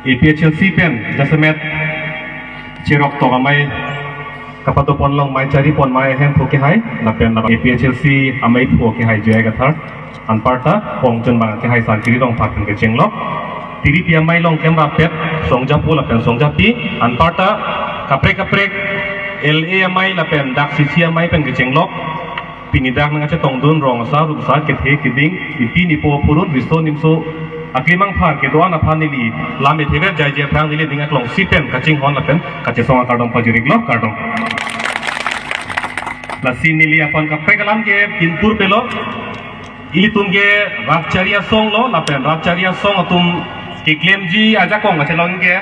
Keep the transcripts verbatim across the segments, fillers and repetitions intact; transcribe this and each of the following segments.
A P H L C pen jasemet cherok tok amei kapado ponlong, mei chari pon, mei hemphu kehai lapen lapen A P H L C amei phu kehai J I Kathar, anparta Pongchon bang kehai Sarkiri Rongphar pen kechenglok. Tiripi amei along klemrap pet Songjapo lapen Songjapi, anparta kaprek kaprek L A amei lapen dak C C amei pen kechenglok. Pini dak nangkachetongdun rong asar, rup asar, kethe keding, nipi nipo, phurut riso nimso aklimang phar kedo-an aphan neli lam ethe ver jaije aphrang neli ning aklong si pen kachinghon lapen kachesong akardom pajir-iklo, kardom. Lasi neli aphan kaprek alam ke pinpur pelo. Ilitum ke rat chari asong lo, lapen rat chari asong atum keklemji ajakong kachelong ke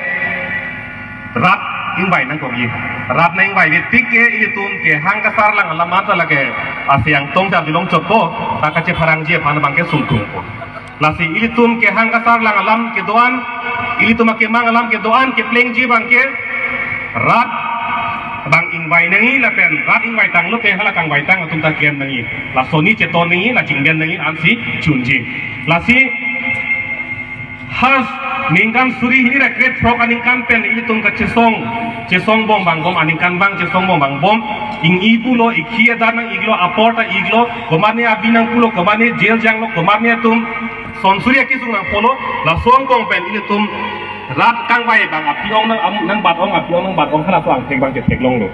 rat ingvai nangkokji. Rat nang ingvai vetik ke ilitum kehang kasarlang alam anta lake asiang tong jam dilong chotpo, ta kachepharangji aphan abang ke sungkungpo. Lasi ilitum kehang kasarlang alam kedo-an, ilitum akemang alam kedo-an keplengji abang ke rat abang ingvai nangji lapen rat ingvai tanglo ke hala kangvaitang atum ta klem nangji. Laso ni cheton nangji, la chingben nangji ansi chunji. Lasi ha ningkan suri hini ra krethrok aningkan pen ilitum kachesong, chesong bom bang bom aningkan abang chesong bom bang bom, ingji pulo, ikhi adan nang-iklo, apor ta iklo, komatne abi nangpulo, komatne jail janglo, komatne atum son suri akesung nangpolo, laso angbong pen ilitum rat kangvai abang aphi-ong nang am-, nangbat-ong, aphi-ong nangbat-ong halaso angthek abang ketheklonglo.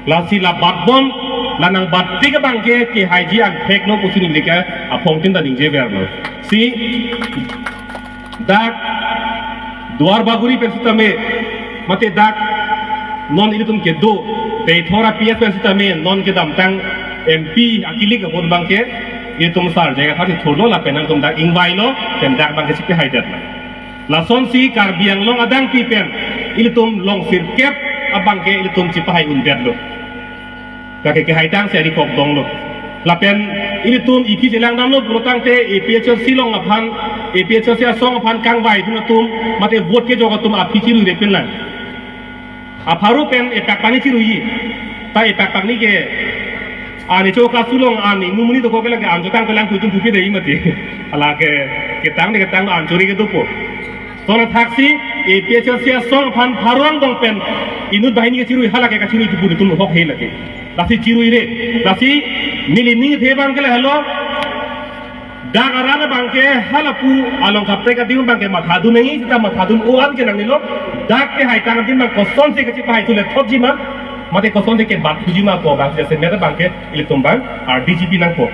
Lasi la batbom, la nangbattik abang ke kehaiji angtheklo pusi neli ke aphongtin ta ningjeverlo. Si dak Duar Bagori pen sitame, mate dak non ilitum kedo Deithor a P S pen sitame non kedamtang M P akilik ahut abang ke ilitum sar jaga thar si thurlo lapen nangtum dak ingvailo, pen dak abang ke chipehaidetlo. Lasonsi Karbi Anglong adangpi pen ilitum long sirkep abang ke ilitum chipahai undetlo. Kake kehaitang si ari kok donglo. Lapen ilitum ikhi chelangdamlo pulotangte A P H L C along aphan, A P H L C asong aphan kangvaidun atum, mate vote kejok atum aphi chiruire pinlang. Apharo pen epak pani chiruiji. Ta epak pani ke ani cho kasulong ani numuni dokok ke lake anchotang kelang kuitum pupi dei mati. Hala ke ketang de ketang anchori kedopo. Sona thaksi A P H L C asong aphan pharo angbong pen inut banghini kechirui hala ke kachirui tu puni tum hok he lake. Lasi chiruire. Lasi neli ningthe abang ke lahelo. Dak aran abang ke halapu along kaprek adim abang ke mathadun nangji, seta mathadun o-an ke nangnelo. Dak kehaitang adim abang kosonsi kachipahai tu le thotji ma, mate kosonsi kebat thuji ma pu abang si jasemet abang ke ilitum abang R D G P nangpo.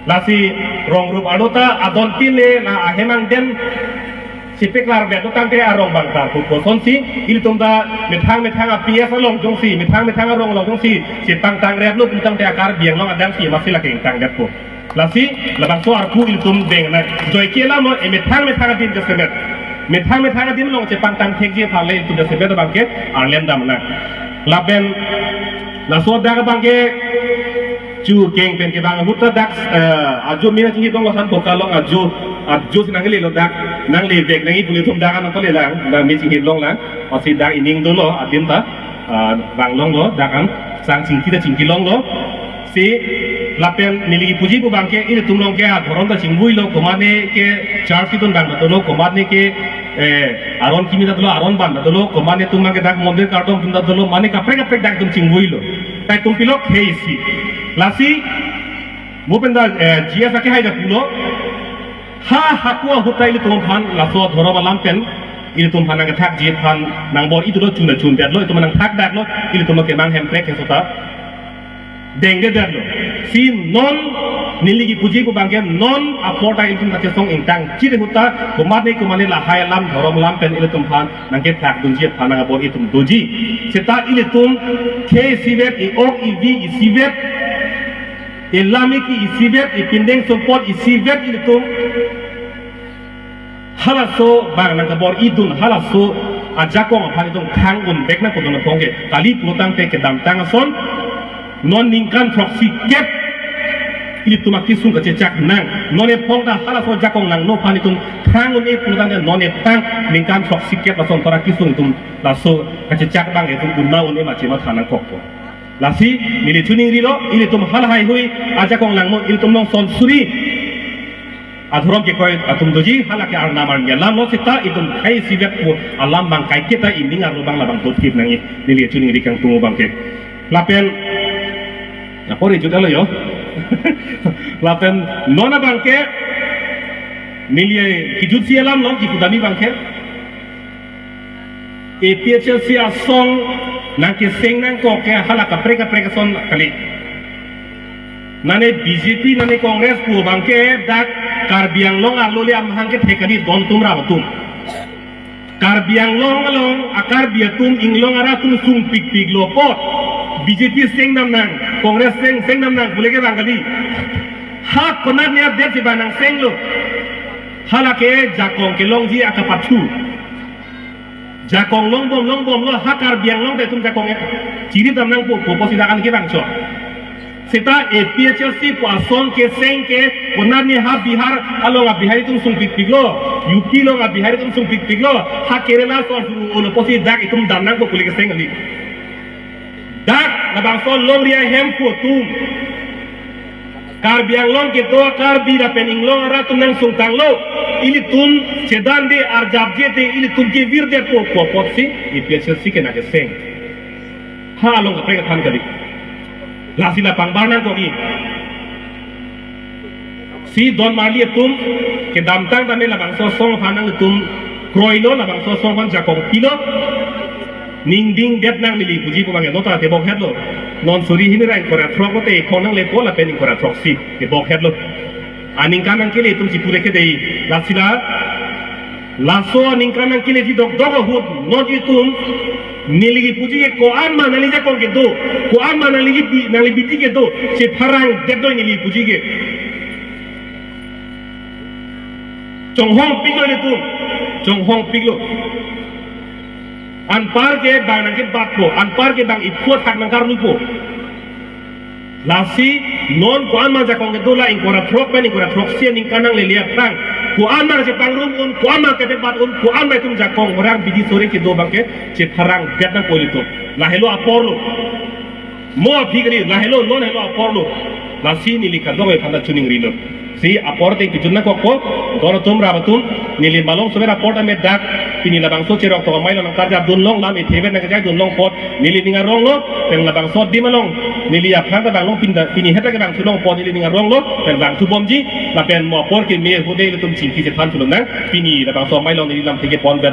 Lasi rong rup arlo ta adon tin le la ahem angden sipik lar vet tangte arong abang ta pu kosonsi ilitum ta methang methang a P S along jongsi, methang methang arong along jongsi chepangtang replo pulotangte a Karbi Anglong adangsi masi lake ingtangdetpo. Lasi labangso arpu ilitum deng nang. Joike lamo emethang methang adim jasemet, methang methang adim along chepangtang thekji aphan le ilitum jasemet abang ke arlem dam nang. Lapen laso dak abang ke chu keng pen kevang ahut ta dak, eh, ajo mi nangchinghidong lo han boka along ajo, ajo si nanglelo dak, nanglevek nangji pu ilitum dak an nangpalelang, nang mi chinghidong lang, osi dak ining dolo adim ta, ah, vanglonglo, dak an sang chingki ta chingkilonglo. Si lapen neli kipuji pu abang ke ilitum along ke adhorom ta chingvuilo, komatne ke church kedun abang ta dolo, komatne ke, eh, aron kimi ta dolo, aron abang ta dolo, komatne atum abang ke dak mondir kardom atum ta dolo, mane kaprek kaprek dak atum chingvuilo. Tai tum pilok he isi. Lasi mo pen ta, eh, G S akehai ta pulo. Ha hako ahut ta ilitum aphan laso adhorom alam pen ilitum aphan nangkethakji aphan nangbor-idulo, chun ta chundetlo, itum nangthakdaklo, ilitum akemang Hemprek keso ta dengdedetlo. Si non neli kipuji pu abang ke non apor ta ilitum kachesong ingtangchit ahut ta komatne komatne lahai alam dhorom alam pen ilitum aphan nangkethakdunji aphan nangbor-itum doji. Seta ilitum khei isivet, i-ok ivi isivet, ilam iki isivet, ipindeng sumpot isivet ilitum. Halaso abang nangkabor-idun, halaso ajakong aphan itum thang-un-ek nang pudun apong ke. Kali pulotangte kedamtang ason non ningkan throksi kep ilitum akesung kachechak nang. Non ephong ta halaso ajakong langno aphan itum thang-un-e pulotangte non ephan ningkan throksi kep lason tora kesung itum laso kachechak abang itum unma un-e ma chima than nangkokpo. Lasi neli chiningrilo, ilitum halahai hui ajakong langno, ilitum along son suri adhorom kekoi atum doji, hala ke arnam arni alam lo seta itum khei sivek pu alam abang kaiketa ining arlo abang labang dotthip nangji, neli chuningri kangtung abang ke. Lapen apor ejut alo yo. Lapen non abang ke neli kijutsi alam lo kipudamji abang ke. A P H L C asong nangkeseng nangkok ke hala kaprek kaprek ason kali. Nane B J P nane Congress pu abang ke dak Karbi Anglong arlo le amahang ke thekadi don atum rap atum. Karbi Anglong along a Karbi atum inglong ara atum sungpikpiklo apot B J P seng nam nang, Congress seng seng nam nang pule ke bang kali. Ha konat nia det si bang nangsenglo. Hala ke jakong kelongji akapathu. Jakong longbom longbomlo, ha Karbi Anglong te atum jakong ya. Chiri dam nangpo, po po sida an ke bangso. Seta A P H L C pu asong keseng ke konat ni ha Bihar along a Bihari atum sungpikpiklo, U P along a Bihari atum sungpikpiklo, ha Kerala so sung ulo pusi dak itum dam nangpo pule keseng kali. Dak labangso longri ahem pu atum Karbi Anglong kedo Karbi lapen inglong ara atum nangsungtanglo. Ilitum chedande arjapje te ilitum kevirdetpo pu apotsi A P H L C ke nangkeseng. Ha along kaprek kethan kali. Lasi la pangbar nangkokji. Si don marli atum kedamtang tame labangso asong aphan nangtum kroilo, labangso asong aphan jakong pilo. Ningding det nang neli puji pu abang ke nota tebok hetlo. Non suri hini ra ingkoi ra throk lote khong nanglepo lapen ingkoi ra throksi tebok hetlo. Aningkan nangkele atum chipure ke dei. Lasi la laso aningkan nangkeleji dokdok ahut non itum neli kipuji ke ko-an ma nangli jakong kedo, ko-an ma nangli kibi, nangli bidi kedo, chepharang detdoi neli puji ke. Chonghongpiklo ilitum, chonghongpiklo. Anpar ke bang nangkebatpo, anpar ke bang iphu athak nangkarlupo. Lasi non ko-an ma jakong kedo la ingkoi ra throk pen ingkoi ra throksi aningkan nanglele aphrang, ko-an ma chepangrum un, ko-an ma kepebat un, ko-an ma itum jakong orang bidi sore kedo abang ke chepharang det nangpo ilitum. Lahelo aporlo. Mo aphi kali, lahelo non helo aporlo. Lasi neli kadokave aphan ta chuningrilo. Si apor te kejun nangkokpo, don atum rap atum, neli malom sober apor tame dak, pini labangso cherok tok amei along nangkarjap dun long, lam ethebe nangkejai dun long apot, neli ning aronglo, pen labangso adim along, neli aphrang ta bang long pin da, pini heta ke bang thu long apot, neli ning aronglo, pen bang thu bomji, lapen mo apor keme ahut te ilitum chingki chethan thu lonang, pini labangso amei along neli lamthe kepon pen